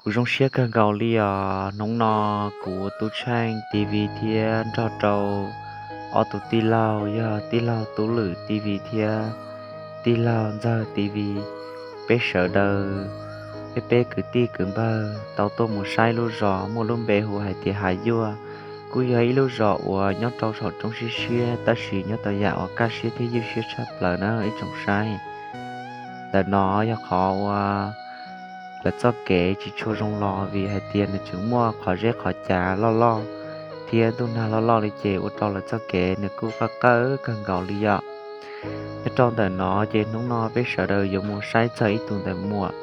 Kuv zoo siab kawg nkaus li os, hnub no kuv Tub Tsheej T V thiab nrog rau ob tug tij laug yog tij laug Tub Lwm T V thiab tij laug Ntxawg T V, peb sawv daws, peb peb kwv tij kwv npawg tau tuaj mus saib lub zos muaj lub npe hu hais tias Hav Yuaj. Kuj yog ib lub zos uas nyob rau saum roob siab siab tab sis nyob tau yam uas kaj siab thiab ywj siab tshaj plaws na ib tsoom saib. Ntawm no yog qhov uas lawv txoj kev tsis tshua zoo los vim hais tias nws tseem muaj qhov zeb qhov cav loj loj thiab ntuj nag loj loj li ces ua rau lawv txoj kev nws kuj qawj qawj kawg nkaus li yom. Nyob rau ntawm no ces hnub no peb sawv daws yuav mus saib txog ib tug ntawm muam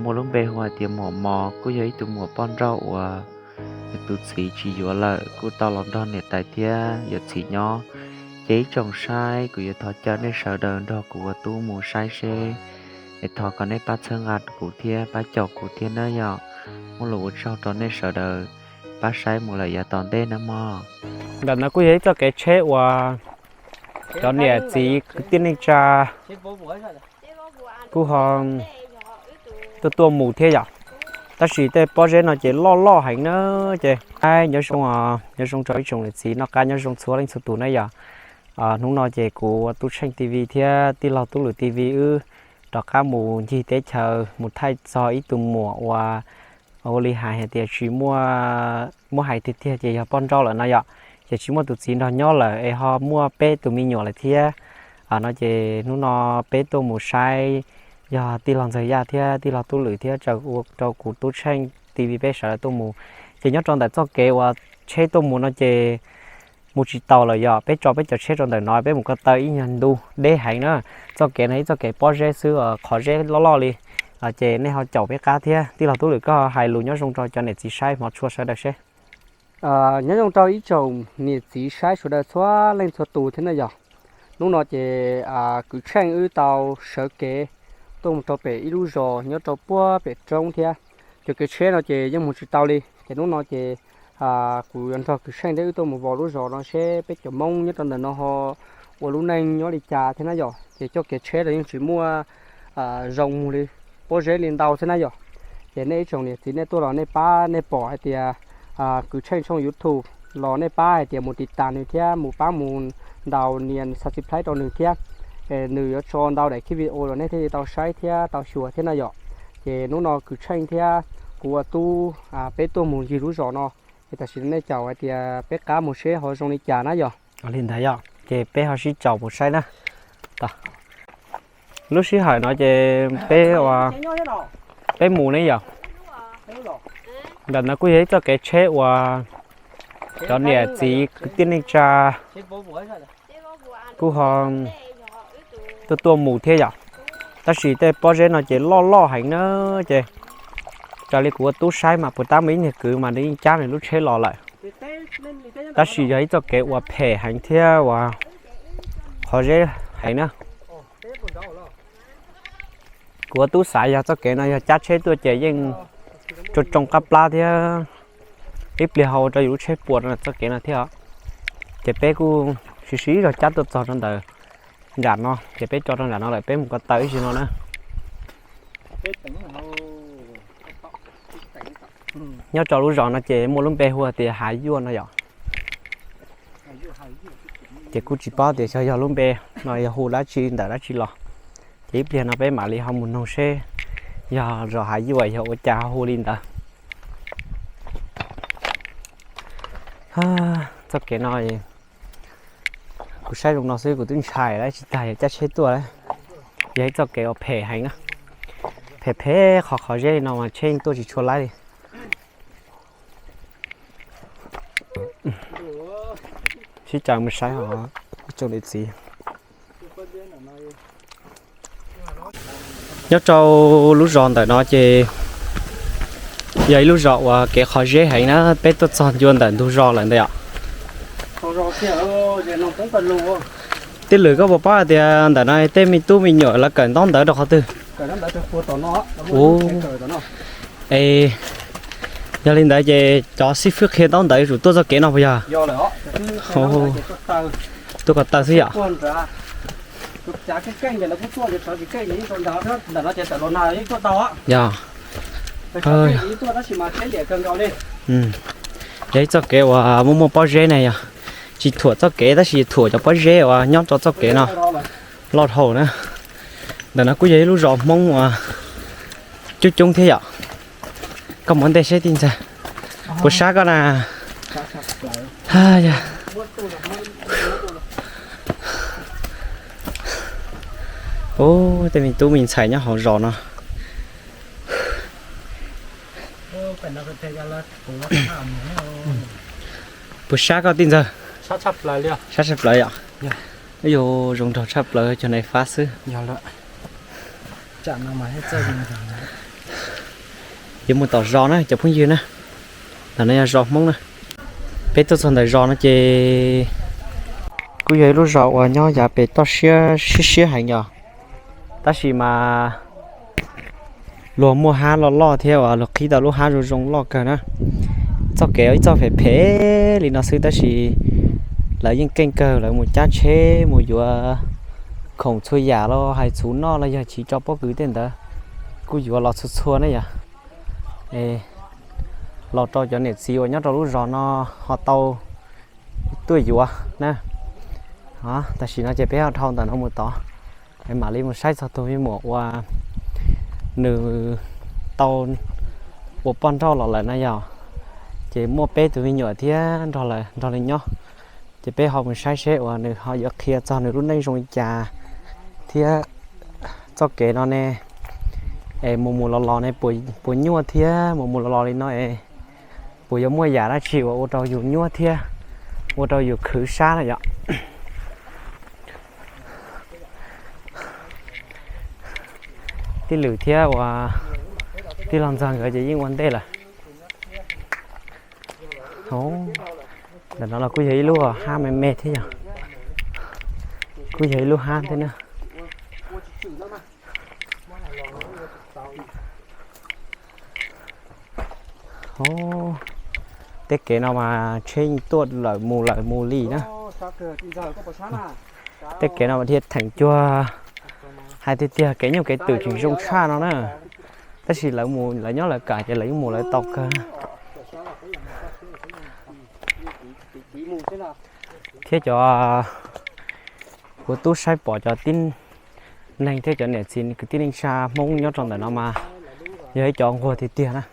muaj lub npe hu hais tias Muam Mos, kuj yog ib tug muam poj nrauj uas nws tus txiv tsis yuav lawm kuj tau los nrog niam tais thiab yawm txiv nyob. Ces ib tsoom saib, kuv yuav thov caw nej sawv daws nrog kuv ua tub mus saib seb, es thov kom nej pab txhawb nqa kuv thiab pab caum kuv thiab nawb yom. Muaj lus ua tsaug rau nej sawv daws pab saib mus lawm yav tom ntej nawb mog. Ntawm no kuj yog ib txoj kev tsheb uas cov niam txiv kwv tij neej tsa kuj ho tuaj tuaj mus thiab yom. Tab sis tej pob zeb no ces loj loj heev na. Ces nyob zoo, nyob zoo rau ib tsoom niam txiv noj qab nyob zoo txhua leej txhua tus na yom. Hnub no ces kuv Tub Tsheej T V thiab tij laug Tub Lwm T V wb rov qab mus ncig teb chaws mus thaij txog ib tug muam uas ua li hais hais tias tsis muaj, muab hais tiag tiag ces yog poj nrauj lawm no yom. Ces tsis muaj tus txiv nrog nyob lawm es ho muaj peb tus me nyuam lawm thiab. No ces hnub no peb tuaj mus saib, yog tij laug Ntxawg Yaj thiab tij laug Tub Lwm thiab ua rau kuv Tub Tsheej T V peb sawv daws tuaj mus. Ces nyob rau ntawm txoj kev uas tsheb tuaj mus no ces mus tsis taus lawm yom. Peb tso peb cov tsheb rau ntawm no peb mus ko taw ib nyuag ntu deb heev na. Txoj kev no ib txoj kev pob zeb xwb, qhov zeb loj loj li. Ces nej ho caum peb qab thiab. Tij laug Tub Lwm koj hais lus nyob zoo rau cov niam txiv saib hmov tshua sawv daws seb. Nyob zoo rau ib tsoom niam txiv saib sawv daws txhua leej txhua tus thiab na yom. Hnub no ces kwv Tsheej wb tau sawv kev tuaj mus rau pem ib lub zos nyob rau puag pem roob thiab. Cov kev tsheb no ces yeej mus tsis tau li ces hnub no ces kuv yuav nrog kwv Tsheej thiab wb tuaj mus vau lub zos no seb peb cov Hmoob nyob rau ntawm no ho ua lub neej nyob li cas thiab na yom. Ces coj kev tsheb los yeej tsis muaj zoo mus li, pob zeb li ntau thiab na yom. Ces nej ib tsoom niam txiv nej tuaj los nej pab nej pom hais tias kwv Tsheej tshooj YouTube los nej pab hais tias mus tiv tas nws thiab mus pab mus ntaus nias subscribe rau nws thiab. Nws yuav tso ntau daim clip video los nej thiaj li tau saib thiab tau xyuas thiab na yom. Ces hnub no kwv Tsheej thiab kuv ua tub peb tuaj mus ncig lub zos no, es tam sim no nej caum hais tias peb qab mus seb ho zoo li cas na yom. Li ntawd yom, ces peb ho sib caum mus saib na. Lub sij hawm no ces peb ua, peb mus ne yom. Ntawm no kuj yog ib txoj kev tsheb uas cov niam txiv kwv tij neej tsa kuj ho tuaj tuaj mus thiab yom. Tab sis tej pob zeb no ces loj loj heev na. Ces raws li kuv ua tub saib mas puas tab muaj ib niag kwv mas nws yeej cab nws lub tsheb los lawm. Tab sis yog ib txoj kev uas phem heev thiab uas qhov zeb heev na. Kuv ua tub xav yog txoj kev no yog cab tsheb tuaj ces yeej tsoo tsoo qab plab thiab ib pliag ho ua rau yus lub tsheb puas rau txoj kev no thiab. Ces peb kuj siv siv zog cab tuaj txog rau ntawm nram no ces peb tso rau nram no lawm peb mus ko taw ib zaug no na. Nyob rau lub zos no ces muaj lub npe hu tias Hav Yuaj no yom. Ces kuj tsis paub tias xyov yog lub npe no yog hu dab tsi ntawm dab tsi los. Ces ib pliag no peb mam li ho mus noog seb yog zos Hav Yuaj yog ua cas ho hu li ntawd. Txoj kev no kuv saib zoo no xwb kuv twb ntshai lawm tsis tas yog cab tsheb tuaj lawm. Yog ib txoj kev uas phem heev na. Phem phem qhov qhov zeb li no mas tsheb yeej tuaj tsis tshua laib li. Sib caw mus saib hos ib tsoom niam txiv. Nyob rau lub zos ntawm no ces yog ib lub zos uas kev qhov zeb heev na, peb tuaj txog ncua ntawm ntug zos lawm ntawd yom. Tij Lwm, koj puas paub hais tias ntawm no tej me tub me nyuam lawv kawm ntaub ntawv rau qhov twg? Es yog li ntawd ces cov xib fwb qhia ntaub ntawv yuav tsum tuaj txoj kev no puas yog? Tuaj ko taw xwb yom. Yog. Yog ib txoj kev uas muaj muaj pob zeb na yog, tsis thuam txoj kev tab sis thuam cov pob zeb uas nyob rau txoj kev no loj dhau na. Ntawm no kuj yog ib lub zos Hmoob uas coob coob thiab yom. Koj mus ntej seb tij ntxawg, puas sab koj na? Ua tej me tub me ntxhais nyob hauv zos no. Puas sab koj tij ntxawg? Sab tshaj plaws yom. Yog zoo nraug tshaj plaws cov nais fab xwb. Yuav mus tom zos na cov phooj ywg na. Ntawm no yog zos Hmoob na. Peb tuaj txog ntawm zos no ces kuj yog ib lub zos uas nyob yav pem toj siab siab siab heev yom. Tab sis mas luag muaj hab loj loj thiab uas luag qhib tau lub hab zoo zoo loj kawg na. Txoj kev ib txoj phem phem li no xwb tab sis lawv yeej keej kawg, lawv mus cab tsheb mus yuav khoom txhua yam los hais txhuv noj los yog chiv tso pob kws tej ntawd kuj yuav los txhua txhua ne yom. Los rau cov niam txiv uas nyob rau lub zos no ho tau tuaj yuav na. Tam sim no ces peb ho dhau ntawm no mus tod, mam li mus saib txog tus me muam uas nws tau ua poj nrauj los lawm na yom. Ces muaj peb tus me nyuam thiab nrog lawv nrog nws nyob. Ces peb ho mus saib seb uas nws ho yuav qhia txog nws lub neej zoo li cas thiab txoj kev no ne, es mus mus los los ne puas nyuaj thiab mus mus los los li no es puas yuav muaj yam dab tsi uas ua rau yus nyuaj thiab ua rau yus khwv sab na yom. Tij Lwm thiab uas tij laug Ntxawg nkawd ces yeej ua ntej lawm. Ntawm no los kuj yog ib lub hab me me thiab yog, kuj yog ib lub hab thiab na. Tej kev no mas tsheb yeej tuaj lawm mus lawm mus li na. Tej kev no mas dhia theem cuag hais tiag tiag kev nyuj kev twm tseem zoo tshaj no na. Tab sis lawv mus lawv nyob lawv kam ces lawv yeej mus lawv tau kawg. Thiab cov kuv tub saib pom cov tib neeg thiab cov niam txiv kwv tij neej tsa Hmoob nyob rau ntawm no mas yog ib cov nquag tiag tiag na.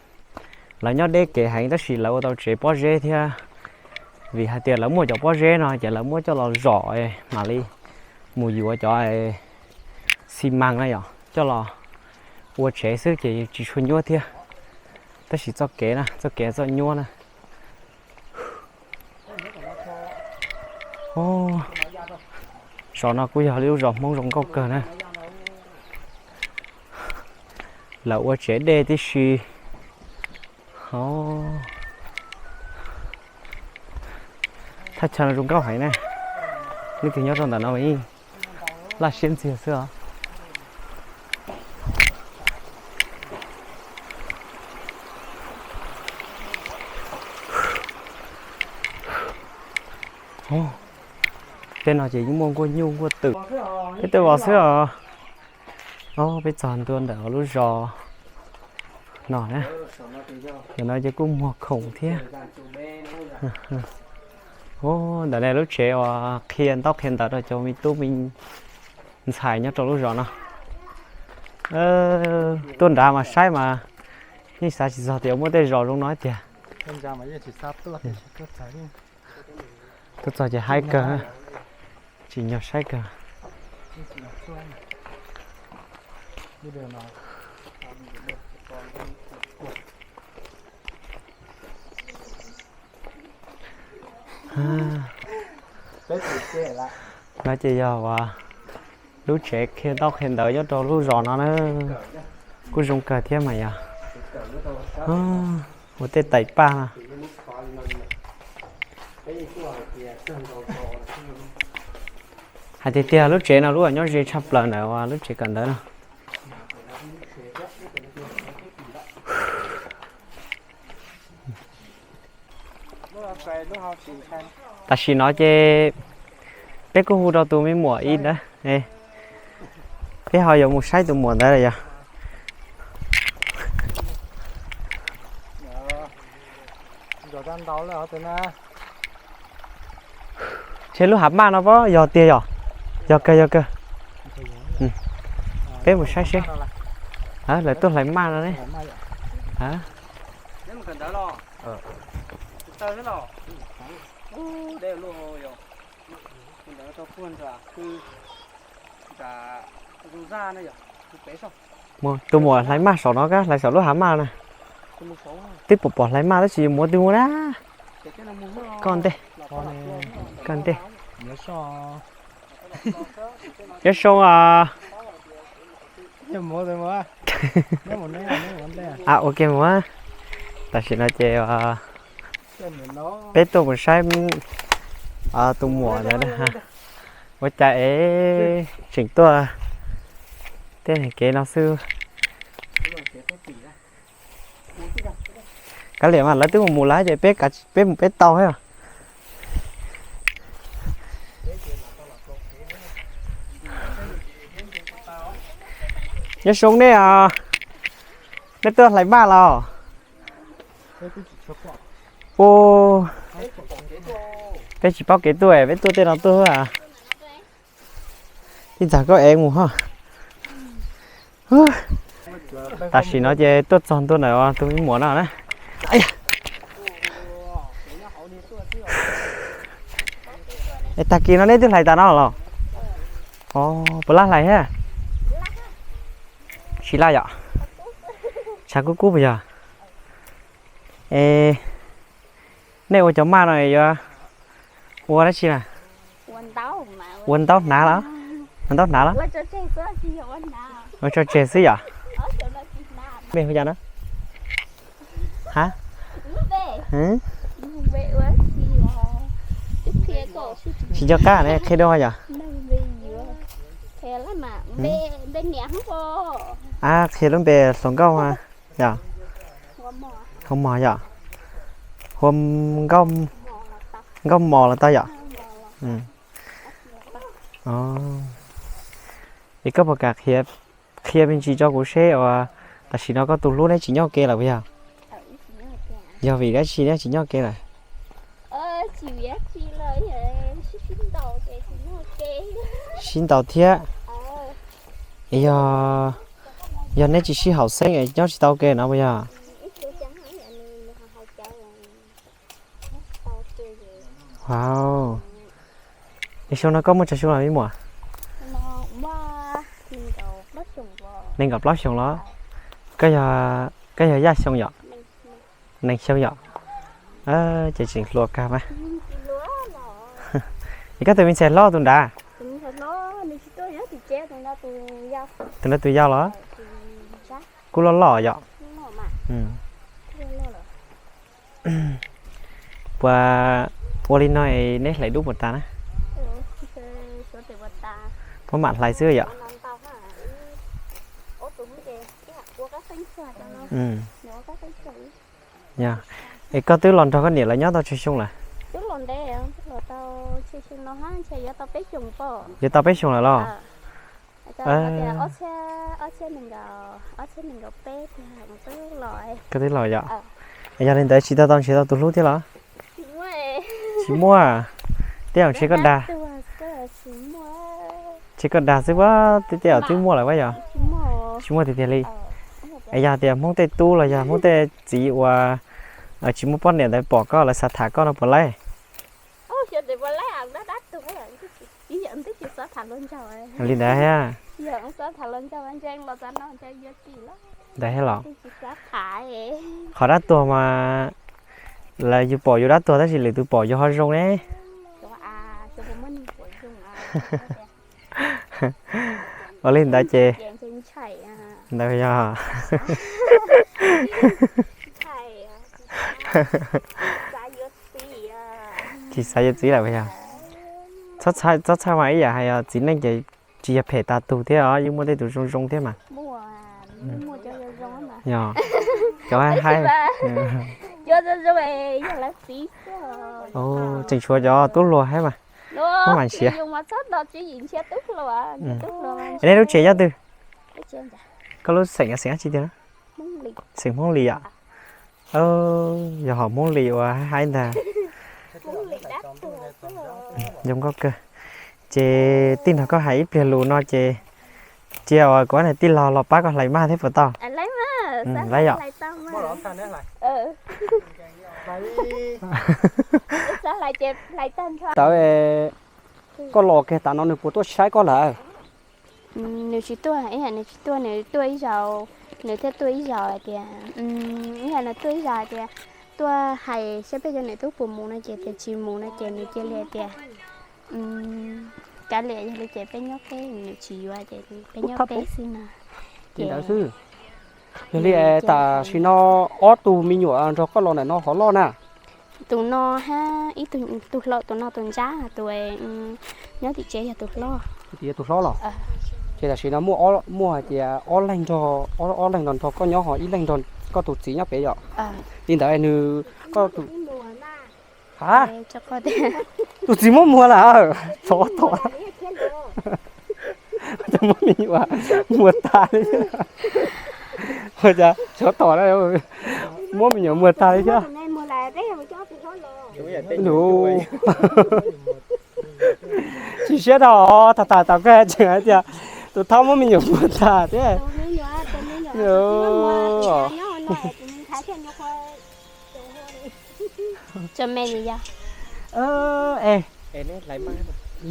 Lawv nyob deb kev heev tab sis lawv ua tau tsev pob zeb thiab. Vim hais tias lawv muaj cov pob zeb no ces lawv muab coj los zom mam li mus yuav cov xi mas na yom, coj los ua tsev xwb ces tsis tshua nyuaj thiab. Tab sis txoj kev na, txoj kev txoj nyuaj na. Zos no kuj yog lub zos Hmoob zoo nkauj kawg na. Lawv ua tsev dej tib si. Thaj chaw no zoo nkauj heev na. Leej twg nyob rau ntawm no mas yeej laj siab ntxiag xwb os. Tej no ces yeej muaj nkuaj nyuj nkuaj twm, peb tuaj vos xwb os. Peb txog ntua ntawm lub zos no na. Ntawm no ces kuj muag khoom thiab. Ntawm no lub tsev uas qhia ntaub qhia ntawv rau cov me tub me ntxhais nyob rau lub zos no. Tuaj nrad mas saib mas yeej xav tsis txog tias muaj tej zos zoo no tiag. Tuaj txog ces haib kawg, tsim nyog saib kawg. No ces yog uas lub tsev qhia ntaub qhia ntawv nyob rau lub zos no na. Kuj zoo kawg thiab mas yog. Ua tej tais paj no. Hais tiag tiag lub tsev no lub nyob ze tshaj plaws ntawm lub tsev kawm ntawv no. Tam sim no ces peb kuj hu rau tus me muam ib ntawd, peb ho yuav mus saib tus muam ntawd yog. Ntshe lub hav maj no pab yog tiag yom. Yog kawg, yog kawg. Peb mus saib seb. Lawv tuaj hlais maj no ne. Mus, tus muam hlais maj saum no, koj hlais saum lub hav maj na. Twb pom pom hlais maj tab sis yuav muav twg mus na. Koj ntej, koj ntej. Nyob zoo os. Ua ke mus. Tam sim no ces peb tuaj mus saib tus muam ntawd. Ua cas es tseem tuaj tej kev no xwb. Kav liam mas lawv twb mus mus lawm ces peb, peb mus peb tau thiab. Nyob zoo nej os, nej tuaj hlais maj los? Ua, peb tsis paub kev tuaj, peb tuaj tej no tuaj. Ib ntxag koj ev mus ho. Tam sim no ces tuaj txog ntua ntawm tus me muam no na. Es tag kis no neb twb hlais tas no los? Puas laj hlais thiab? Tsis laj yom. Tshav kub kub puas yog? Es nej ua cov maj no yuav ua dab tsi na? Ua ntaub hnav los? Ua ntaub hnav los? Ua tso tseg xwb yom. Mej hu cas na? Ha? Tsis nco qab ne, qhia dua yom. Qhia lub npe hluas nkauj yom. Hua mos yom. Hua nkauj mos los tau yom. Es koj puas kam qhia me ntsis rau kuv seb uas tam sim no koj tus hlub neb tsis nyob ua ke lawm puas yog? Yog vim dab tsi neb tsis nyob ua ke lawm? Sib ntaus thiab. Es yog, yog neb tsis sib haum xeeb nyob tsis tau ua ke no puas yog? Wow. Es xyoo no koj muaj tsawg xyoo lawm me muam? Nees nkaum plaub xyoo los? Koj yog, koj yog yaj xyoo yom? Nees xyoo yom? Ces tseem hluas kawg mas. Es koj tus me ntxhais hlob tus nrad? Tus nrad tus yau los? Kuj loj loj yom. Puas, ua li no es neb hlais dub puas tas na? Muab mam hlais xwb yom. Es koj twb los nrog koj niam lawv nyob tau tsawg xyoo lawm? Yuav tau peb xyoos lawm los? Koj twb los yom? Yog li ntawd tsis tau tau nrhiav tau tus hlub thiab los? Tsis muaj. Tej zaum ntshe koj dag, ntshe koj dag xwb, tej zaum twb muaj lawm yog? Tsis muaj tiag tiag li. Es yog tias Hmoob tej tub los yog Hmoob tej txiv uas tsis muaj poj niam ntawd pom koj lawv xav tham koj no puas laib? Li ntawd thiab. Ntawd thiab los? Qhov dab tuag mas lawv yus pom yus dab tuag tab sis lwm tus pom yus ho zoo ne. Ua li ntawd ces, ntawd yog tsis xav yuav txiv lawm yog? Txhob txhawj mas, ib yam hais txiv neej ces tsis yog phem tas tug thiab os, yeej muaj tej tus zoo zoo thiab mas. Yog, cov haib haib. Tseem tshuav cov tub hluas thiab mas, muab mam nrhiav. Nej lub tsev nyob twg? Koj lub xeem xeem dab tsi tiag? Xeem Hmoob Lis yom? Yog hom Hmoob Lis uas haib haib ntag. Zoo nkauj kawg. Ces tij nrog koj hais ib pliag lus no ces cia uas kuv ob niag tij laug los pab koj hlais maj thiab puas tau? Lawm yom. Tawv, koj los kiag tas no nws puas tuaj saib koj lawm? Nws tsis tuaj, ib yam nws tsis tuaj, nws tuaj ib zaug, nws thiaj tuaj ib zaug hais tias, ib yam nws tuaj ib zaug hais tias tuaj hais saib peb cov niam tub puas mus no ces tias tsis mus no ces nws cia li hais tias kav liam, yog li ces peb nyob peb, nws tsis yuav ces peb nyob peb xwb no. Ces ntawd xwb. Yog li tam sim no ob tug me nyuam nrog koj los ntawm no hov loj na? Tus no hab ib tug hlau, tus no tus ntsab, tus nyob tim tsev yog tus hlob. Tus hlob los? Ces tam sim no muaj, muaj hais tias ob leeg nrog, ob leeg los nrog koj nyob ho ib leeg nrog koj tus txiv nyob pem yom? Li ntawd nws, koj tus, ha, tus txiv muab muag lawm, tsov tom. Muab me nyuam muag tag li. Ua cas tsov tom na, muab me nyuam muag tag li thiab. Tsis siab dhau, tham tham tom kawg tseem hais tias tus thaub muab me nyuam muag tag thiab.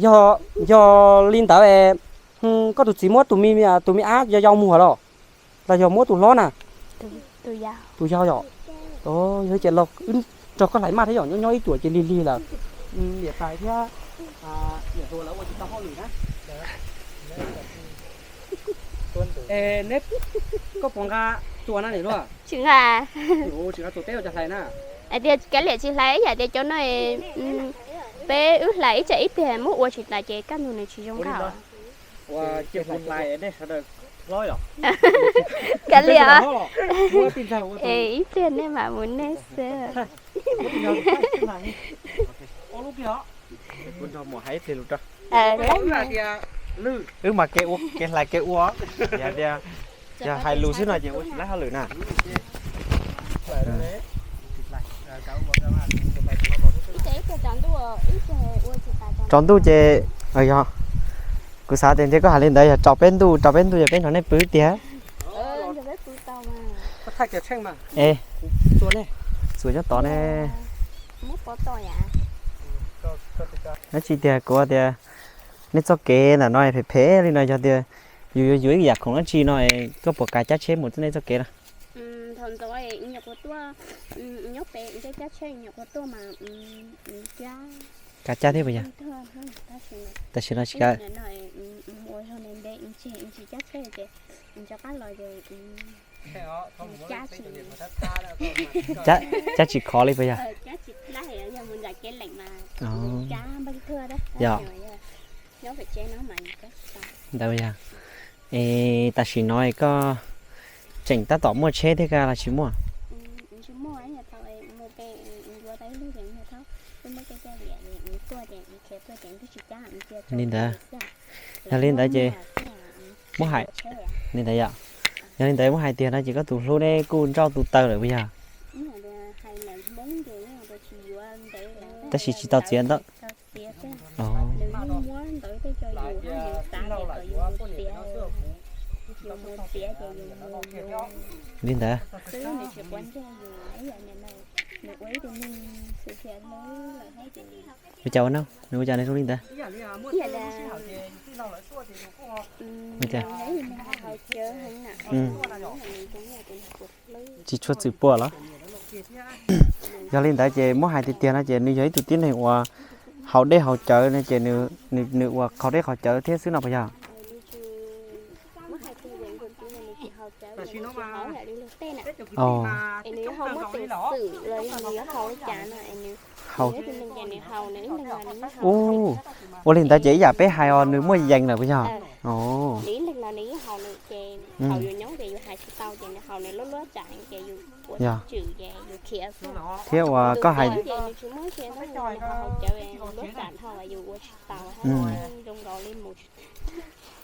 Yog, yog li ntawd, koj tus txiv muab tus me, tus me ab yau yau muag los, los yog muab tus hlob na? Tus yau yom. Yog ces los wb nrog koj hlais maj thiab yom, nyob nyob ib tuam ces lig lig lawm. Niam tais thiab niam hluas lawv ua tsis tau hauj lwm na. Es neb, koj puas nqa txuas na niam hluas? Tsis nqa. Tsis nqa txuas teb ua cas hlais na? Hais tias kav liam tsis hlais, yam tias cov no peb wb hlais ib tsam ib pliag muab ua tsis tas ces kaj ntug nws tsis zoo nkauj. Ua cia kuv hlais nej sawv daws hlob yom. Kav liam, es ib pliag nej mam mus nej xwb. Wb mas kev ua kev hlais kev ua, yog tias, yog hais lus xwb no ces ua tsis laib hauj lwm na. Tsaus ntuj ces, yog, kuv xav tias ntshe koj hais li ntawd yog tsaus peb ntuj, tsaus peb ntuj yog peb nrog nej pw tiag. Es, txuas nyob tod ne. Dab tsi tiag, kuv tias nej txoj kev ntawm no phem phem li no, yog tias yus yuav yuav ib yam khoom dab tsi no, koj puas kav cab tsheb mus nej txoj kev no? Thaum ntxov nyuam qhuav tuaj, nyob pem ntsej cab tsheb nyuam qhuav tuaj mas kav cab thiab puas yog? Tam sim no tsis kav. Ua zog ntev ntev tsis cab tsheb ces rov qab los ces cab tsis, cab tsis khov li puas yog? Cab tsis laib, yog mus nram kev leem mas cab npaj thuaj, yog nyob pem tsev no mas cab tsis tau. Ntawd yog. Es tam sim no koj tseem tab tom muaj tsheb thiab los tsis muaj? Li ntawd, yog li ntawd ces muab hais, li ntawd yom, yog li ntawd muab hais tiag no ces koj tus hlub ne kuj nrauj tu taw lawm puas yog? Tab sis tsis tau txiav ntau. Li ntawd. Ua cas ua no, nws ua cas nws zoo li ntawd? Tsis tshua txwm pua los? Yog li ntawd ces muab hais tiag tiag no ces nws yog ib tug tib neeg uas haus dej haus cawv no ces nws ua qhaus dej qhaus cawv thiab xwb no puas yog? Ua li ntawd ces ib yam peb hais os nws muaj yees lawm puas yog? Yog. Thiab uas koj hais,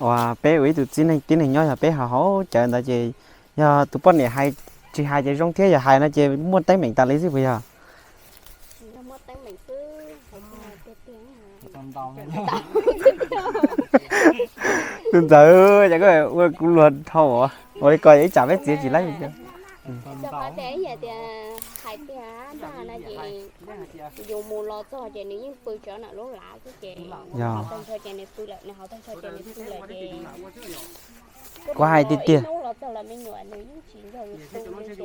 uas peb ua ib tug tib neeg nyob yog peb haus haus cawv ntawd ces yog tus poj niam hais Tsis hais ces zoo thiab, yog hais no ces muaj teeb meem tas li xwb puas yog? Tus ntxawm, cas koj ua kuv luag dhau os. Ua li ko ib tsam peb txiav tsis laib li. Hais tias yus mus los txog ces nws yeej pw tso ntawm lub lav xwb ces, yog, tag nrho ces nws pw lawm, nws haus tag nrho ces nws pw lawm ces, kuv hais tiag tiag, los txog los me nyuam nws yeej tsis nrog yus pw li ces,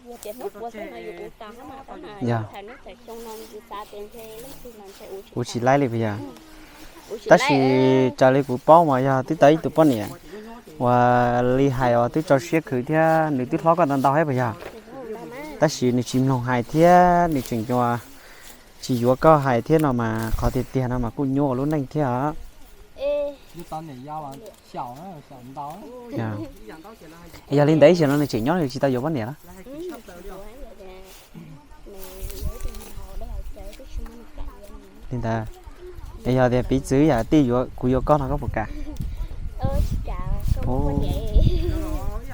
yog tias hnub puas xwb no yus ua tau hab mas, tab mas yog thaum neb thaum xyoo no yus xav tias ntshe leej twg los ntshe ua tsis laib li puas yog? Tab sis raws li kuv paub mas yog twb tau ib tug poj niam uas li hais os, twb rau siab khwv thiab nws twb hlob koj ntau ntau thiab puas yog? Tab sis nws tsis mloog hais thiab nws tseem tsis yuav koj hais thiab no mas qhov tiag tiag no mas kuj nyuaj ua lub neej thiab os. Yog li ntawd ib xyoos no nws tseem nyob nws tsis tau yuav poj niam los? Li ntawd, es yog tias piv txwv yam tij kuv yuav koj no koj puas kam?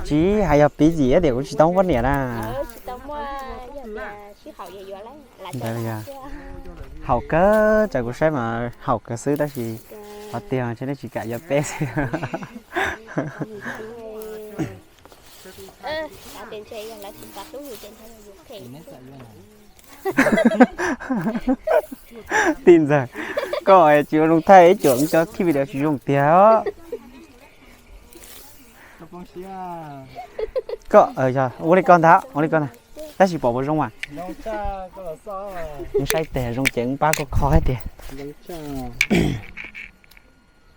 Tsis hais yog piv txwv tias kuv tsis tau muaj poj niam na. Ntawd yog haum kawg, tsam kuv saib mas haum kawg xwb tab sis qhov tiag mas ntshe nej tsis kam yuav peb xwb. Tij ntxawm, koj tsis ua zoo thaij ib cuam cov khij video tsis zoo tiag os. Koj ua li koj ntag, ua li koj ntag. Tab sis pom puas zoo mas? Saib tes zoo ces pab koj kho hais tias.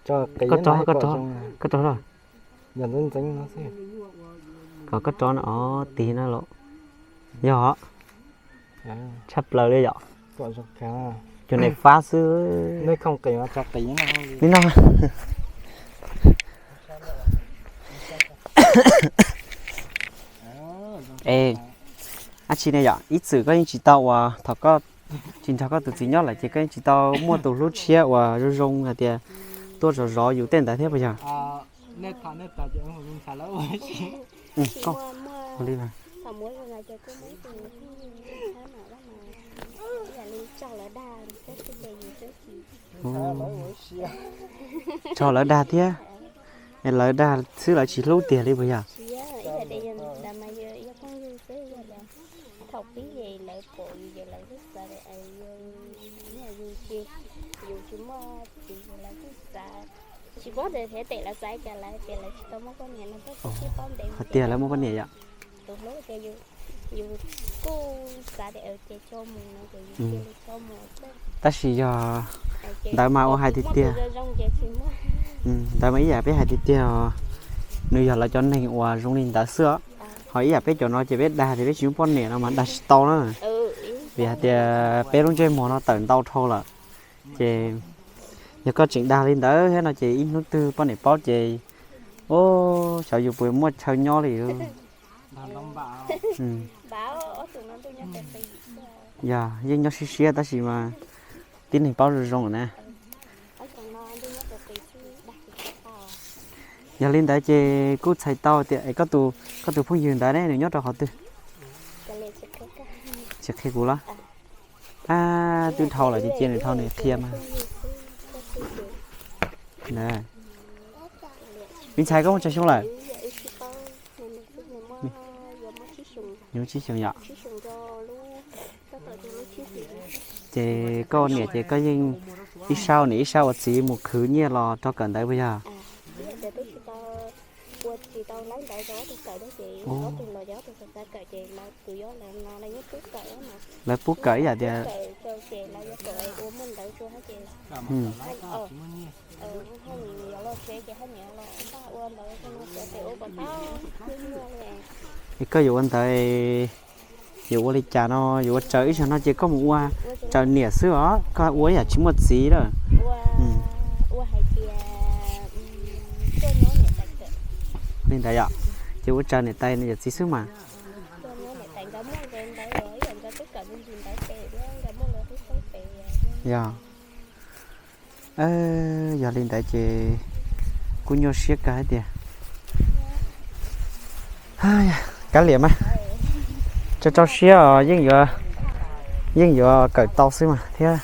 Koj tso, koj tso, koj tso. Kom koj tso no os, tig no los. Yog tshaj plaws li yom. Cov niam fab xwb. Li no. Es, dab tsi ne yom, ib txwm koj yeej tsis tau uas thaum koj tsis nrog koj tus txiv nyob lawm ces koj yeej tsis tau muaj tus hlub tshiab uas zoo zoo hais tias tuaj zov zov yus tej ntawd thiab puas yog? Ua li mas. Tso lawv dag thiab. Es lawv dag xwb lawv tsis hlub tiag li puas yog? Hais tias lawv muaj poj niam yom? Tab sis yog ntawd mas ua hais tiag tiag, ntawd mas ib yam peb hais tiag tiag, nws yog lawv cov neeg uas zoo li ntawd xwb os. Ho ib yam peb cov no ces peb dag tias peb tsis muaj poj niam no mas dag tsis tau na. Vim hais tias peb lub ntsej muag no tawm ntau dhau lawm. Ces yog koj tseem dag li ntawd thiab no ces ib hnub twg poj niam paub ces, ub, xyov yus puas muaj chaw nyob li. Yog yeej nyob siab siab tab sis mas tib neeg paub zoo zoo na. Yog li ntawd ces kuj txhais tau tias es koj tus phooj ywg ntawd ne nws nyob rau qhov twg? Tsis qhia kuv los? Twb dhau lawm ces cia nws dhau nws qhia mas. Me ntxhais koj muaj tsawg xyoo lawm? Nws muaj tsib xyoos yom. Ces koj ua niam ces koj yeej ib sab ua niam ib sab ua txiv mus khwv nyiaj los rau kawm ntawv puas yog? Lawv pub kawm ib yam tias, es koj yuav ua ntawd, yuav ua li cas no, yuav ua raws ib zaug no ces koj mus ua raws niam xwb os, koj ua ib yam tsis muaj txiv lawm. Li ntawd yom, ces ua raws niam tais niam txiv xwb mas. Yog, yog li ntawd ces kuj nyuaj siab kawg hais tias. Kav liam mas, tso rau siab os, yeej yuav, yeej yuav kawm tau xwb mas thiab.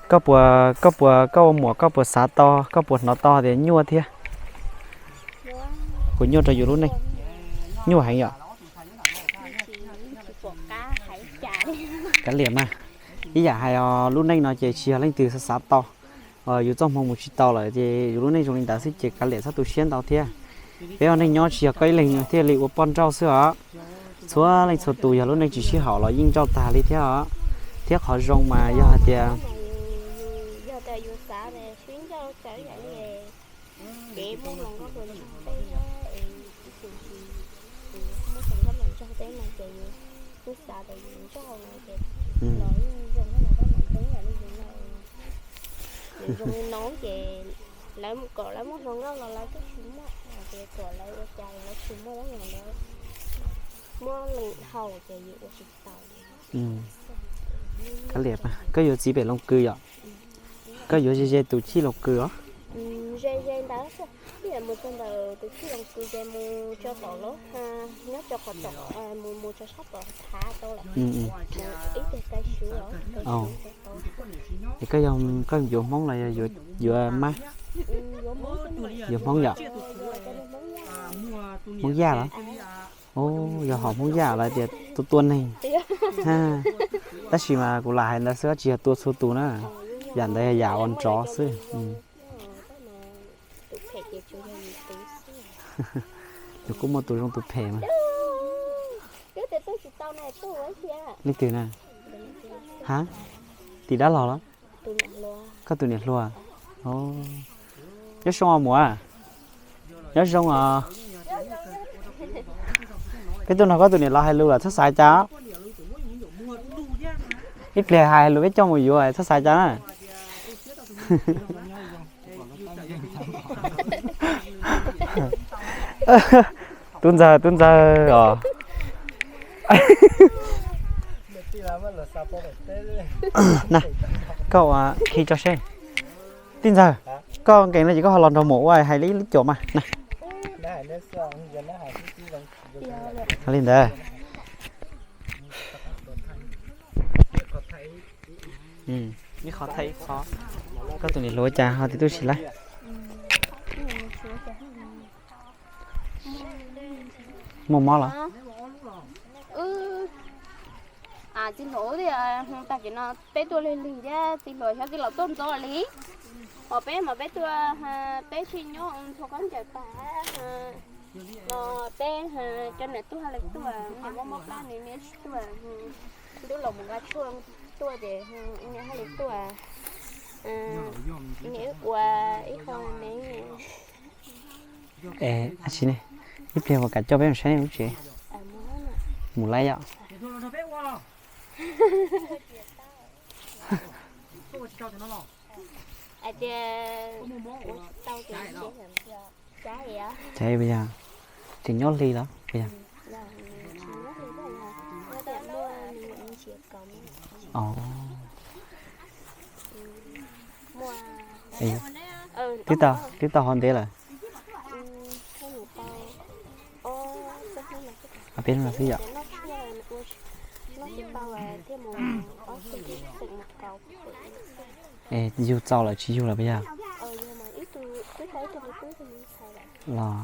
Koj puas, koj puas, koj ua muam koj puas xav tau, koj puas hnov tau tias nyuaj thiab? Puas nyuaj rau yus lub neej? Nyuaj heev yom. Kav liam mas, ib yam hais os, lub neej no ces tsis yog leej twg xav xav tau. Yus txoj hmoo mus tsis tau lawm ces yus lub neej zoo li ntawd xwb ces kav liam txhob tu siab ntau thiab. Peb ua neej nyob tsis yog koj ib leeg thiaj li ua poj nrauj xwb os. Txhua leej txhua tus yog lub neej tsis sib haum los yeej nrauj tag li thiab os. Thiab qhov zoo mas yog hais tias zoo li no ces lawv kom lawv muab hluas nkauj los lawv twb tsis muaj, ces kom lawv ua cas lawv tsis muaj, lawv muab leej haus ces yus ua tsis tau. Kav liam, koj yuav txiv pem Loos Kws yom? Koj yuav ze ze tus chij Loos Kws os? Ze ze ntawd, mus txog ntawm tus chij Loos Kws ces mus tso tom lawv nyob tso qhov tom, mus mus tso sab tom thav tau lawm. Ib teg kai suv. Es koj yog koj yuav Hmoob los yog yuav Mab? Yuav Hmoob yom? Hmoob Yaj los? Yog hom Hmoob Yaj lawv tias tua tua neeg. Tab sis mas kuv lam hais ntawd xwb, tsis yog tua txhua tus na. Yam ntawd yog yam uas nrov xwb. Nws kuj muaj tus zoo tus phem mas. Leej twg na? Ha? Tim dab laug los? Koj tus niam hluas. Nyob zoo os muam. Nyob zoo os. Peb tuaj nrog koj tus niam laus hais lus lawm txhob xav cas. Ib pliag hais lus peb coj mus yuav txhob xav cas na. Tub ntxawg, tub ntxawg os. Na, koj ua khi tso seb. Tij ntxawg, koj nkees no ces koj ho los nrog muam ua hais li ib lub cuam mas na. Li ntawd. Ib qho thaij ib qho. Koj tus niam hluas cas ho tim tub si lawm? Muaj mob los? Txiv hluas tias tag kis no peb tuaj lig lig thiab txiv hluas xyov txiv laus tuaj ntxov li. Hos peb mas peb tuaj, peb tsis nyob ntxhua khaub ncaws tag no, peb cov niam tuaj haj li tuaj, niam mob mob plab nws niam tsis tuaj, ntuj los mus nqa tshuaj tuaj ces niam haj li tuaj, niam wb ua ib qho me. Es ab tsi ne, ib pliag puas kam coj peb mus saib nej lub tsev? Mus laib yom. Cas puas yog tseem nyob hli los puas yog? Twb tau, twb tau hov ntev lawm. Peb hnub no xwb yom. Es yug txaus lawm tsis yug lawm puas yog? Los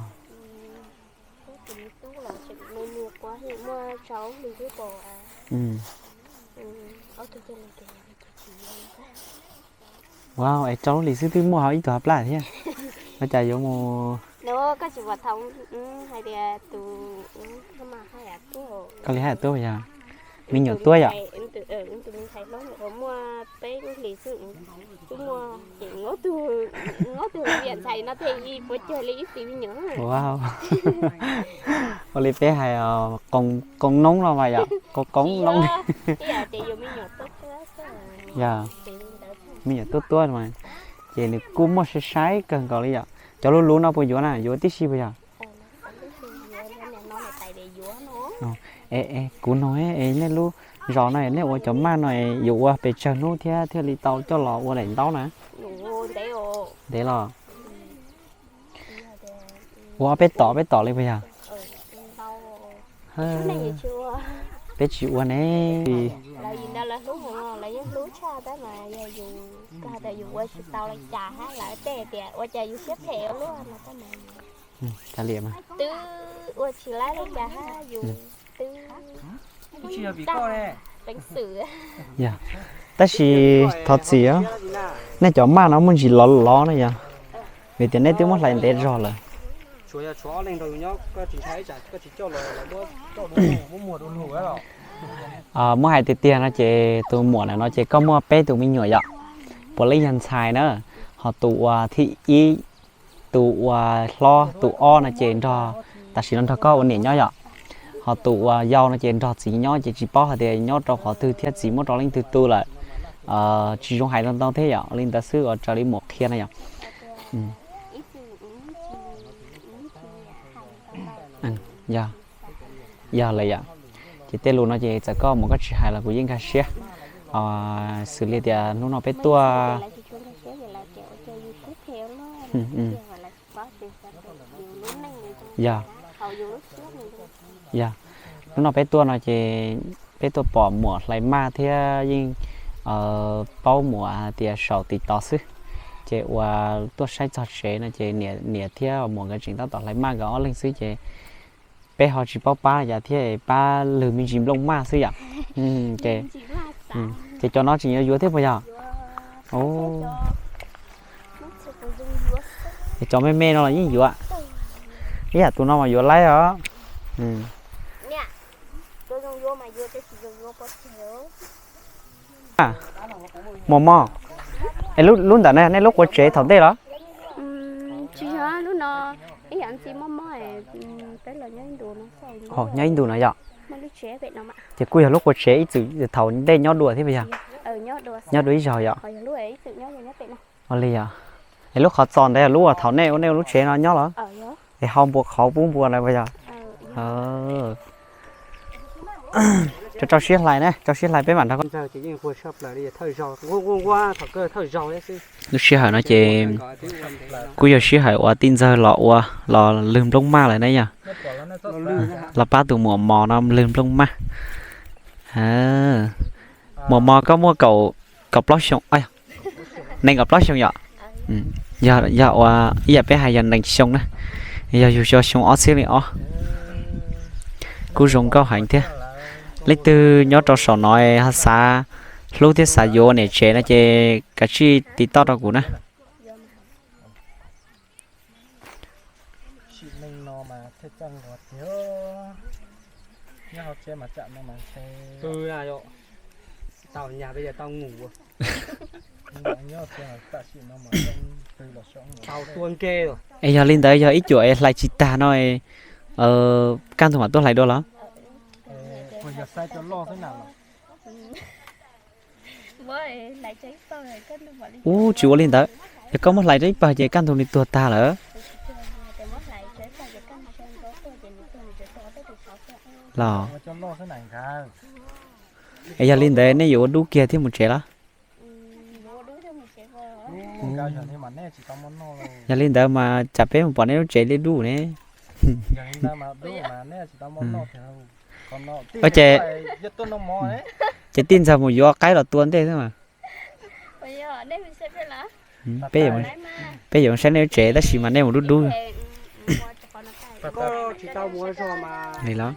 Wow, es rau lub hlis xwb twb muaj hauv ib tug hauv plab thiab. Ua cas yuav mus? Koj li haj yam tuab yog me nyuam tuab yom? Wow. Ua li peb hais, qoo noob no mas yom, qoo noob. Yog, me nyuam tuab tuab mas, ces nws kuj muaj sai sai kawg nkaus li yom. Cov luv luv no puas yuav na, yuav tib si puas yog? Es kuv nug, es nej lub zos no nej ua cov maj no yuav ua pes tsawg hnub thiab thiaj li tau coj los ua daim ntaub na? Ntev los? Ua ob peb tom peb tom li puas yog? Peb tsis ua ne. Lawv yus ntawd lawv hlub heev, lawv yeej hlub tshaj tab mas yog yus, koj hais tias yus ua tsis tau li cas hab lawv tej tias ua cas yus siab phem ua luaj no tab mas twb ua tsis laib li cas hab yus twb peev xwm. Yog, tab sis thov txim os, nej cov maj no muaj ntsis lov lov na yog, vim tias nej twb muab hlais ntev zog lawm. Muab hais tiag tiag no ces tus muam na no ces koj muaj peb tus me nyuam yom, puav leej yog ntxhais na, ho tus uas thib ib, tus uas hlob tus ob no ces nrog, tam sim no nrog koj ua niam nyob yom, ho tus uas yau no ces nrog txiv nyob ces tsis paub hais tias nyob rau qhov twg thiab txiv muab rau leej twg tu lawm. Tsis zoo hais ntau ntau thiab yom, li ntawd xwb uas raws li muam qhia na yom. Yog, yog lawm yom. Ces tej lus no ces txawm koj muam koj tsis hais los kuv yeej nkag siab. Xws li tias hnub no peb tuaj, yog, yog, hnub no peb tuaj no ces peb tuaj pom muam hlais maj thiab yeej paub muam hais tias saum TikTok xwb. Ces uas tuaj saib txog tsev no ces niam thiab muam nkawd tseem tab tom hlais maj nkawd ob leeg xwb ces peb ho tsis paub pab li cas thiab pab lwg me ntsis nplooj maj xwb yom. Ces cov no tseem yuav yuav thiab puas yog? Cov me me no los yeej yuav. Ib yam tus no mas yuav laib os. Mos mos, lub ntawm ne nej lub quav tsev thaum ntej los? Tsis yog, lub no ib yam ntxi mob mob, peb los nyob ib ntus no. Nyob ib ntus no yom. Ces kuj yog lub quav tsev ib txwm thaum ntej nyob dua thiab puas yog? Nyob dua ib zaug yom. Ua li yom. Es lub qhov txos ntawd yog lub uas thaum nej ua nej lub tsev no nyob los? Es hau npua qhauv pub npua na puas yog? Rau siab hlais na, rau siab hlais peb mam nrog koj. Lub sij hawm no ces kuj yog sij hawm uas tij ntxawg los ua los lwg nplooj maj lawm na yog, los pab tus muam mos no lwg nplooj maj. Muam mos koj muaj kaum plaub xyoo, nees nkaum plaub xyoo yom. Yog ua ib yam peb hais yog nees xyoo na, yog yug xyoo ob txhiab leej ob. Kuj zoo nkauj heev thiab. Leej twg nyob rau saum no ho xav hlub thiab xav yuav ua niam tsev no ces kav tsij tiv toj rau kuv na. Es yog li ntawd yog ib cuam es hlais tsis tag no, kaj ntug mam tuaj hlais dua los? Ub, tsis ua li ntawd, yog koj muab hlais rau ib pawg ces kaj ntug nws tuag tag lawm. Los, es yog li ntawd nej yuav ua dub kiag thiab mus tsev los? Yog li ntawd mas tsam peb mus pom nej lub tsev li dub ne. Ces, ces tij ntxawg mus yuav qaib los tua ntej xwb mas. Peb yuav saib nej lub tsev tab sis mas nej mus dub dub. Li los?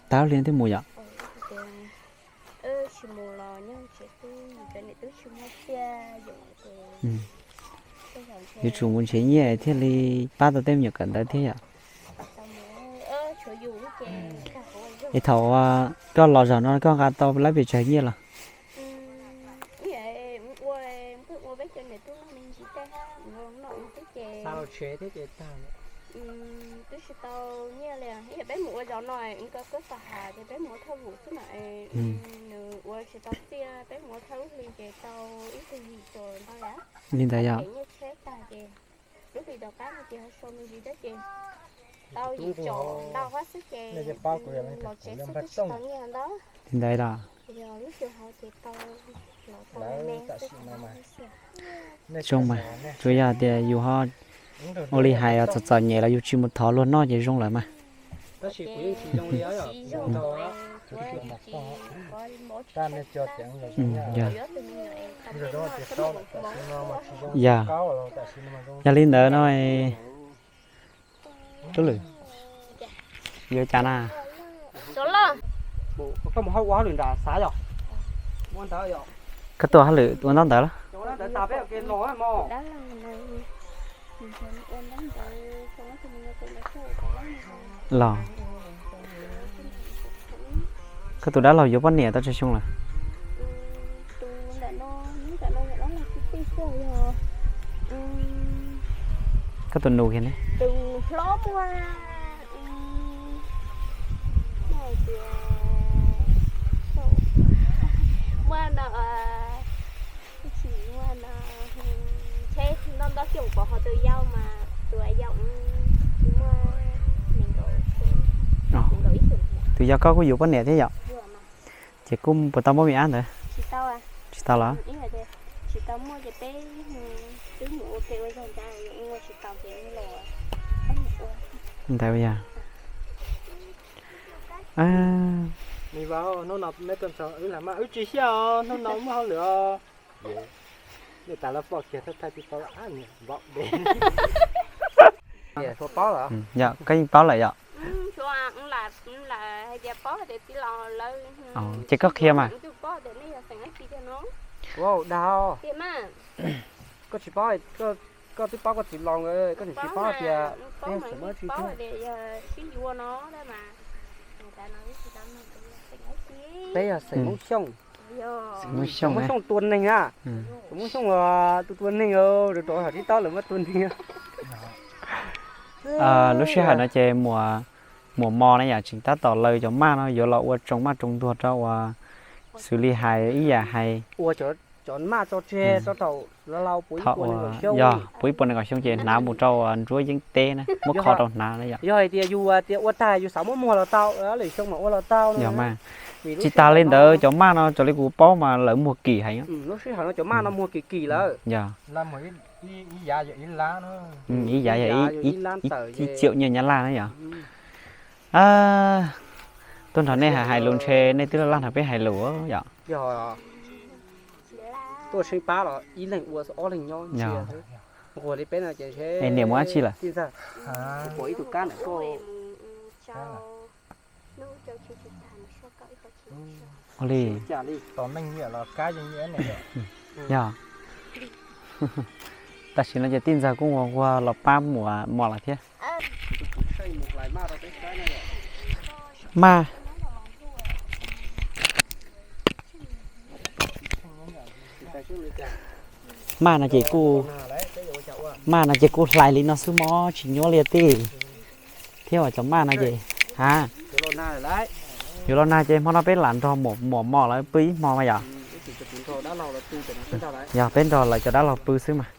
Tag li twb mus yom. Yuav tsum mus nrhiav nyiaj thiaj li pab tau tej me nyuam kawm ntawv thiab yom. Es thaum koj los zaum no koj nqa tau lab pes tsawg nyiaj los? Li ntawd yom. Li ntawd los? Zoo mas, tsuas yog tias yus ho ua li hais txom txom nyem los yus tsis mus thov luag noj ces zoo lawm mas. Yog, yog li ntawd no, Tub Lwm, yuav cas na? Koj tuaj hauj lwm ua ntaub ntawv los? Los, koj tus dab laug yuav poj niam tau tsawg xyoo lawm? Koj tus nus kiag ne? Tus yau koj kuj yuav poj niam thiab yom? Ces kuj puas tau muaj me ab ntawd? Tsis tau los? Ntawd yog, wb tsis xyaj os, hnub no muaj hauj lwm os. Yog, koj yeej paub lawm yom? Ces koj qhia mas. Dag, koj tsis paub, koj twb paub koj txiv laus, koj tsis paub tias peb xeem Hmoob tsis thiab. Peb yog xeem Hmoob Xyooj. Xeem Hmoob Xyooj tua neeg na. Xeem Hmoob Xyooj tua tua neeg, rau rau hais tib taub lawm muab tua neeg. Lub sij hawm no ces muam mos na yom, tseem tab tom laws cov maj no yuav los ua tsoos maj tsoos ntuag rau uas xws li hais ib yam hais ua cov maj tso tseg rau thaum laus laus puv ib puas nees nkaum xyoo, yog puv ib puas nees nkaum xyoo ces hnav mus rau nruab yeeb teb na, muab kho rau hnav na yom. Yog hais tias yus tias ua tag yus xav muab muag los tau, lwm xyoo mam ua los tau no. Yog mas, tsis tas li ntawd cov maj no raws li kuv paub mas lawv muag kim heev. Lub sij hawm no cov maj no muag kim kim lawm. Yog, ib yav yog ib txiaum nyiaj Nyab Laj na yom. Tuaj nrog nej hais lus ntshe nej twb laj laj nrog peb hais lus yom. Yog, tuaj seev pab los ib leeg ua ob leeg nyob ntsia xwb. Nquag li peb no ces niam mus dab tsi lawm? Pom ib tug kab ntawm koj. Ua li, yog, tam sim no ces tij ntxawg kuj nquag nquag los pab muam mos lawm thiab. Maj, maj no ces kuj, maj no ces kuj hlais li no xwb mog, tsis nyuaj li tij. Thiab uas cov maj no ces, a, yuav los nag ces hmo no peb lam nrog muam mos lawv pw ib hmo mas yom. Yog peb nrog lawv cov dab laug pw xwb mas.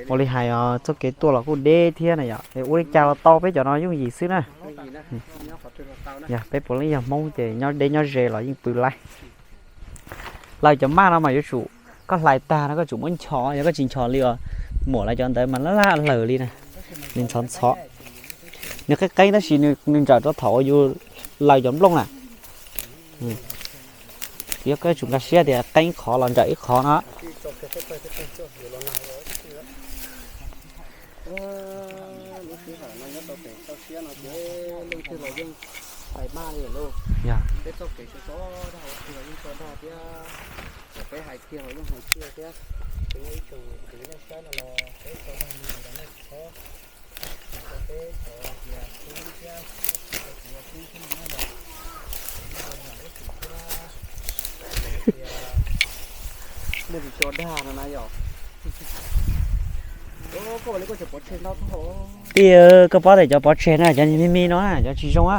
Ua li hais os, txoj kev tuaj los kuj deb thiab na yom, es ua li cas los tau, peb cov no yooj yim xwb na. Yog peb puav leej yog Hmoob ces nyob deb nyob ze los yeej pw laib. Lawv cov maj no mas yuav tsum koj hlais tag no koj tsum muab nchos, yog koj tsis nchos li uas muam lawv cov ntawd mas laj laj lawm li na, nws ntxhov ntxhov. Nws qeeb qeeb tab sis nws ntsawm rau thaum uas yus laws cov nplooj na. Yog koj tsum nkag siab tias qeeb ib qho los ntsawm ib qho no. Lub sij hawm no nyob rau pem toj siab no ces leej twg los yeej hais maj li lawm lauj. Peb txoj kev sov sov dag ua twg los yeej tso dag thiab, peb hais kiag los yeej hais kiag thiab. Ces nyob ib tsoom kwv tij saib no los peb tso dag li ntawd nej tsis txhob hais rau peb cov tias pub thiab, cov kuv ua pub thiab no na yom. Ces yeej ua yam ib tsoom thiab, tias muaj tsis tso dag no na yom. Tij, koj paub tias cov pov tseg na, cov me me no, cov tsis zoo a.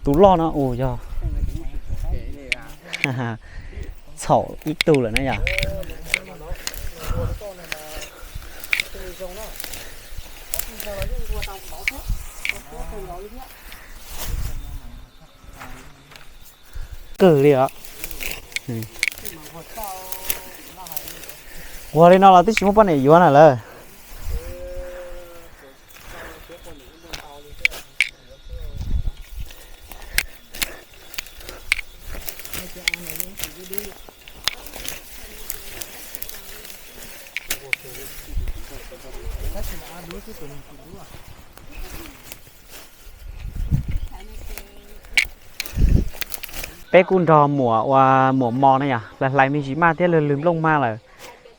Tus loj no us yog txhaum ib tug lawm na yom. kawg li os. Ua li no los twb tsis muaj poj niam yuav na lawm. Peb kuj nrog muam ua muam mos na yom, hlais hlais me ntsis maj thiab lwg lwg nplooj maj lawm.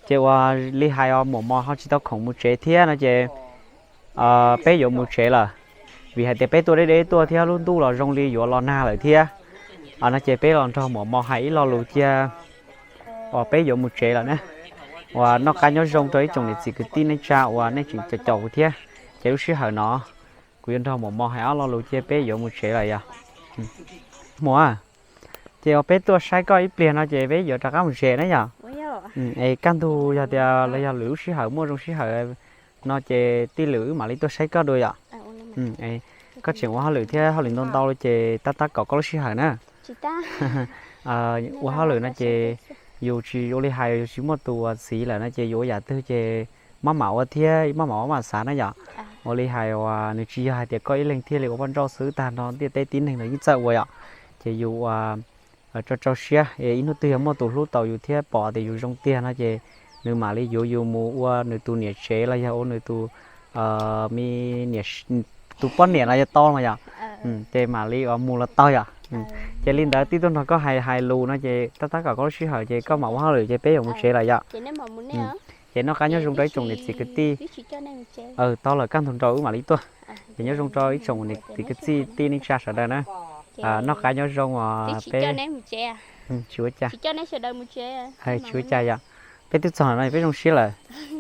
Ces ua li hais os, muam mos ho tsis tau khoom mus tsev thiab no ces peb yuav mus tsev lawm. Vim hais tias peb tuaj deb deb tuaj thiab lub ntuj los zoo li yuav los nag lawm thiab. No ces peb los nrog muam mos hais ib lo lus cia uas peb yuav mus tsev lawm na. Uas noj qab nyob zoo rau ib tsoom niam txiv kwv tij neej tsa uas nej tseem caum caum kuv thiab. Ces lub sij hawm no kuv yuav nrog muam mos hais ob lo lus cia peb yuav mus tsev lawm yom. Muam, ces uas peb tuaj saib koj ib pliag no ces peb yuav rov qab mus tsev na yom. Es kaj ntug yog tias los yog lwm lub sij hawm muaj zoo sij hawm no ces tij lwm wb mam li tuaj saib koj dua yom. Koj tseem ua hauj lwm thiab hauj lwm ntau ntau li ces tab tab kaum koj lub sij hawm na. Ua hauj lwm no ces yus tsis ua li hais yus tsis muaj tus txiv lawm no ces yus ua yam twg ces maj mam ua thiab maj mam ua maj mam xav na yom. Ua li hais uas nws tsis yog hais tias koj ib leeg thiaj li ua poj nrauj xwb, tag nrho ntiaj teb tib neeg los yeej txawj ua yom. Ces yus ua tso rau siab, ib hnub twg yog muaj tus hlub tau yus thiab pom tias yus zoo tiag no ces nws mam li yuav yus mus ua nws tus niam tsev los yog ua nws tus, me, tus poj niam no yog tau mas yom. Ces mam li ua mus los tau yom. Ces li ntawd twb tuaj nrog koj hais hais lus no ces tab tab kom koj lub sij hawm ces koj mam ua hauj lwm ces peb yuav mus tsev lawm yom. Ces noj qab nyob zoo rau ib tsoom niam txiv kwv tij. Tau lawm, kaj ntug nrau wb mam li tuaj. Ces nyob zoo rau ib tsoom niam txiv kwv tij neej tsa sawv daws na. Noj qab nyob zoo os peb. Tsis ua cas. Tsis ua cas yom. Peb twb txog no peb zoo siab lawm.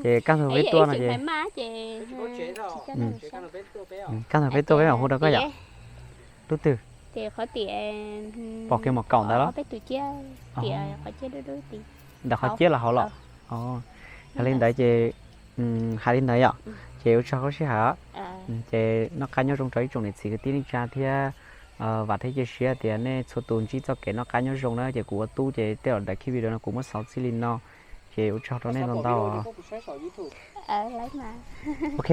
Ces kaj ntug peb tuaj no ces, kaj ntug peb tuaj peb mam hu rau koj yom. Lub twg? Pom kiag mos kaum ntawd los? Ntawm qhov ciab los hauv los? Yog li ntawd ces hais li ntawd yom. Ces ua tsaug koj sij hawm. Ces noj qab nyob zoo rau ib tsoom niam txiv kwv tij neej tsa thiab. Vam thiab cia siab tias nej txhua tus ntsib txoj kev noj qab nyob zoo na. Ces kuv ua tub ces tej zaum daim clip video no kuv muab xaus txij li no. Ces ua tsaug rau nej ntau ntau. Ok.